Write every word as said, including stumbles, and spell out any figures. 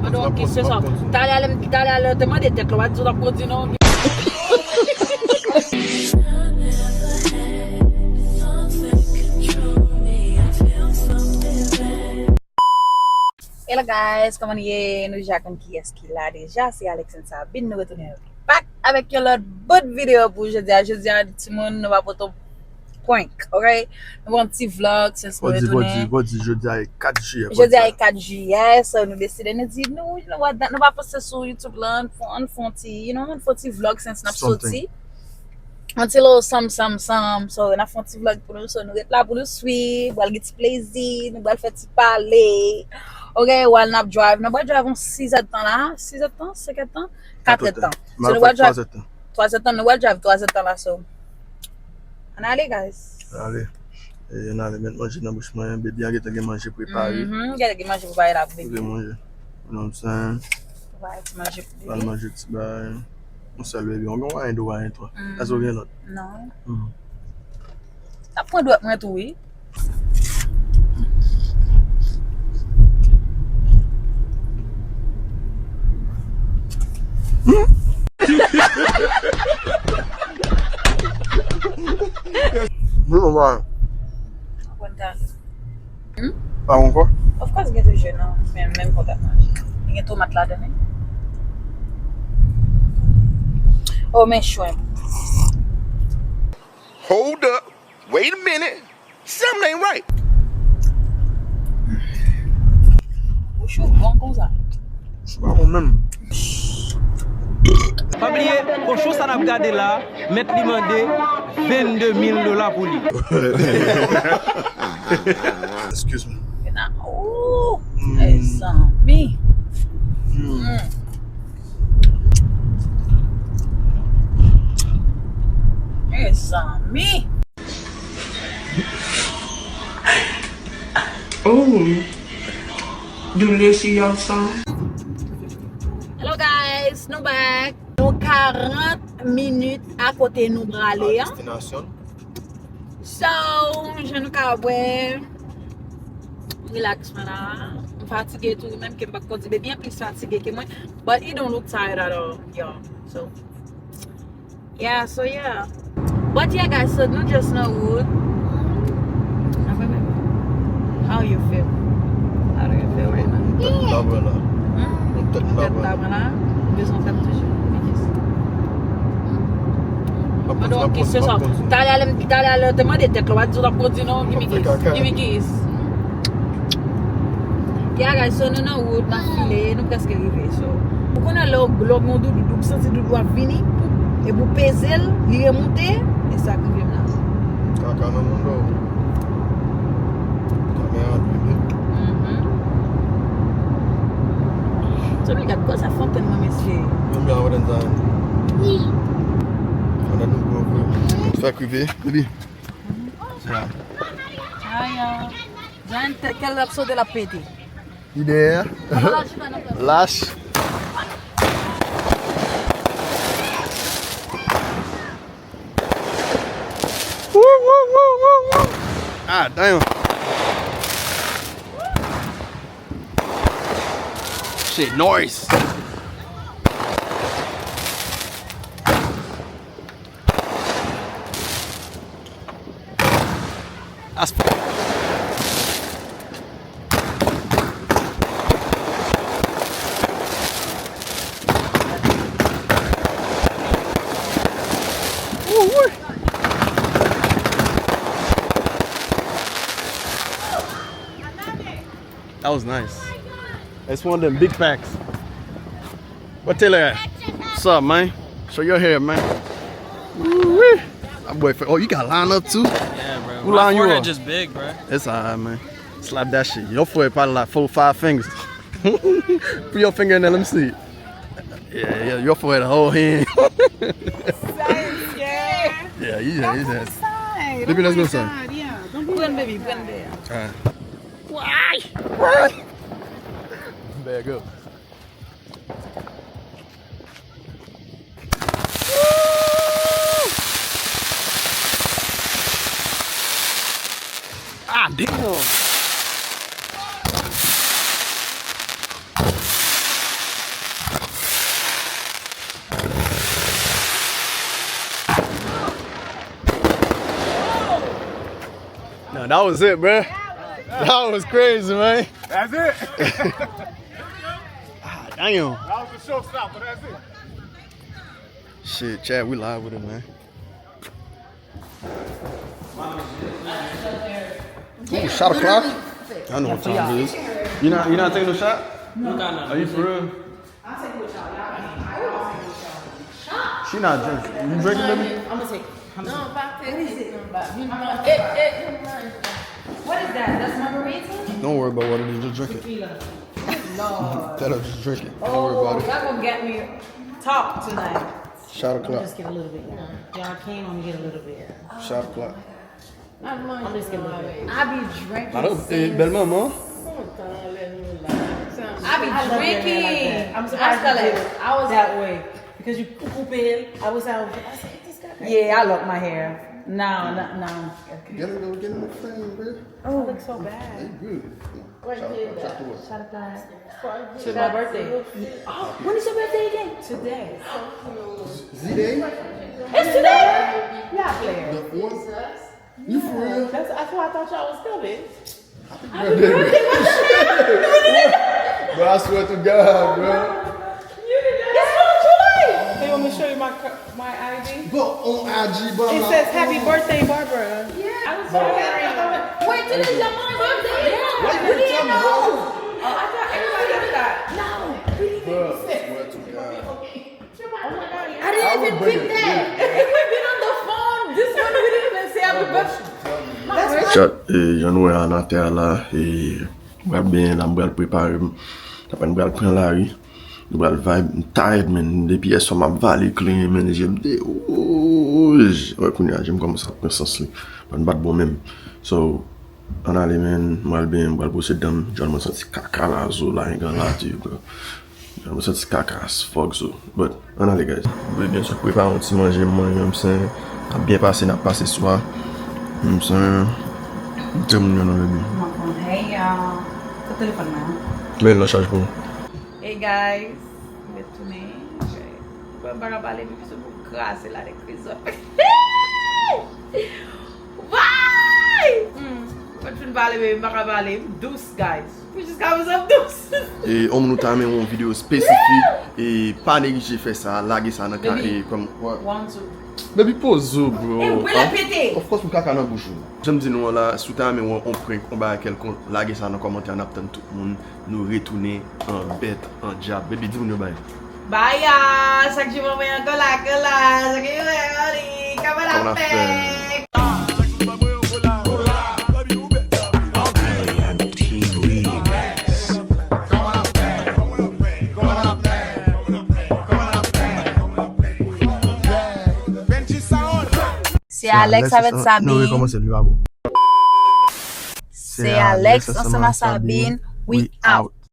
Mande yon kesyon sa. Talè a lè m, talè a lè te mande tèt la, w pa di w t ap kondi non. Hello guys, kòman nou ye? Nou deja konn kiyès ki la deja, se Alex and Sabine, nou retounen back avèk yon lòt bout videyo pou jodi a. Jodi a, timoun, nou pa pote prank, ok? Nou pran ti vlog, since nou retounen. Fò di, fò di, fò di, jodi a e kat jiyè, jodi a e kat jiyè, so nou deside, nou di, nou, you know what, nou pa poste sou YouTube la, ann fè, ann fè yon ti, you know, ann fè yon ti vlog, since n ap soti. Yon ti lo sam, sam, sam, so, n ap fè yon ti vlog pou nou, so, nou ret la pou nou swiv, pral gen ti plezi, nou pral fè ti pale, ok, while n ap drive, nou pral drive yon sis èdtan la, sis èdtan, senk èdtan, kat èdtan. So, nou pral drive, twa èdtan, nou pral drive twa èdtan la, so. Ann ale, guys. Ann ale. E, ann ale, met manje nan bouch mwen. Baby an gentan gen manje prepare. Mhm, gentan gen manje prepare la pou baby. Pou manje. You know what I'm saying? Prepare ti manje pou baby. Pral manje ti bagay. Yon sèl baby. Yon gen yon tou, yon tou. Èske w gen lòt? Non. Mhm. T ap pran dwèt mwen tou, wi. Aprann talè. Hmm? Pa ankò? Of course, gen toujou, non. Men, menm kontak manje. Gen tomat ladan, men. Oh, men shrimp. Hold up. Wait a minute. Something ain't right. Bouch ou bon konsa. Se pa bon menm. Pa bliye, kochon sa n ap gade la, mèt li mande vennde mil dola pou li. Excuse me. Ooh, mezanmi. Mm. Mezanmi. Oh, delicious. Hello guys, nou back. Nou karant minit a kote nou prale a. Destinasyon. So, jan nou ka wè, relax mwen la. M fatige tou, menm ke m pa t kondi, baby an plis fatige ke mwen. But he don't look tired at all, y'all. So, yeah, so yeah. But yeah, guys, so nou just nan wout. How you feel? How do you feel right now? Mwen tèt m pa bon la. Mwen tèt m pa bon la. Ou bezwen tèt toujou. Mande yon kesyon sa. Talè a lè m, talè a lè te mande tèt la, w pa di w t ap kondi non. Give me kiss. Give me kiss. Yeah, guys, so nou nan wout, n ap file, nou prèske rive, so. Ou konnen lè w, lè w gen yon doudou, ou santi doudou ap vini, pou, epi w peze l, li remonte, e sa k rive m la. Kaka nan moun dò. Kamera ap rive. Mhm. So, men gad, gad sa fontenn nan, mesye. Yon byen fontenn sa. Gad nou gwo vre. Fè k rive, baby. Sa. Aya. Jan tèt kè l ap sote, l ap pete. Li dèyè. Lach. Wou, wou, wou, wou, wou. Ah, damn. Shit, nice. That's Ooh, wee. That was nice. It's one of them big packs. What Taylor at? What's up, man? Show your hair, man. Ooh, wee. That boy, oh, you got line up too? Yeah, bro. Who line you up? My forehead just big, bro. It's alright, man. Slap that shit. Your forehead probably like four, five fingers. Put your finger in there, let me see. Yeah, yeah, your forehead a whole hand. Side, yeah. Yeah, you, yeah, you. Don't go inside. Baby, let's go inside. Yeah, don't go inside. Pran, baby, pran dèyè. Alright. Why? Bag up. Ah, damn. That was it, bro. That was crazy, man. That's it. Ah, damn. That was the showstopper. That's it. Shit, Chad, we live with it, man. Ooh, shot o'clock. I know what time it is. You not, you not taking no shot? No. Are you for real? I'll take it with y'all. Y'all can't. I will take it with y'all. She not drinking. You drinking, baby? I'm gonna take it. I'm gonna take it. What is it? It, it, what is that? That's margarita? Don't worry about what it is. Just drink it. Tequila. Lord. Tell her just drink it. Don't worry about it. Y'all gonna get me top tonight. Shot o'clock. I'm just gonna get a little bit. Y'all came, I'm gonna get a little bit. Shot o'clock. I'm just gonna get a little bit. I be drinking. Madam, eh, bèl manman. I be drinking. I'm surprised you did it that way. Because you koupe el, I was out. I said, this guy. Yeah, I love my hair. No, no, no. Get a little, get a little frame, bro. Oh, it looks so bad. They good. Shot o'clock, shot to what? Shot o'clock. It's my birthday. Oh, when is your birthday again? Today. Z-Day? It's today? Y'all playing. The fourth? You for real? That's, that's why I thought y'all was coming. Happy birthday, bro. Bro, I swear to God, bro. It's from July. Hey, you want me to show you my co- My I G? Bro, on I G, bro. It says, "Happy birthday, Barbara." Yeah. I was wondering. Wait, today's your mom's birthday? Yeah. Why you didn't tell me, bro? Oh, I thought everybody else got. No, we didn't. Bro, I swear to God. I didn't even peep that. If we been on the phone, this one we didn't even say happy birthday. Chat, eh, jan nou wè a nan atè a la, eh, m pral benyen la, m pral prepare m. Apre m pral pran lari. Nou pral vibe, m tired, man. Depi yèswa m ap vale klenyen, man, je m te wouj. Wè, kounye a, je m kòmanse ap pran sans li. Ban m bat bon menm. So, ann ale, man, m pral benyen, m pral bwose dan m. Jòn mwen santi kaka la, zo la, engan la, ti, bro. Jòn mwen santi kaka, as fuck, zo. But, ann ale, guys. M vle byen sot prepare yon ti manje, m manje, m sen. N ap byen pase, n ap pase swa. M sen. Di moun yo non, baby. Hey, y'all. Kot telefòn mwen an? Men l nan chaj pou ou. Hey guys, m retounen. Mwen pa ka pale, m bezwen pou m kraze la de krizòt. Why? Hmm. Mwen fin pale, baby, m pa ka pale. M dous, guys. Pou jiska prezan, m dous. E, yon moun ou ta renmen yon videyo espesifik, e, pa neglije fè sa, lage sa nan ka, e, kòm, what? One, two. Baby, poze ou, bro. E, ou bwè l pete. Of course, m kaka nan bouch ou. Jan m di nou an la, si w ta renmen wè yon prank, yon bagay kèlkonk, lage sa nan kòmantè, n ap tann tout moun. Nou retounen an bèt, an djab. Baby, di moun yo bay. Baya, chak jou mwen mwen an kola, kola, chak jou mwen mwen li, kòman n ap fè? Se Alex avèk Sabine. Se Alex ansanm ak Sabine. We out.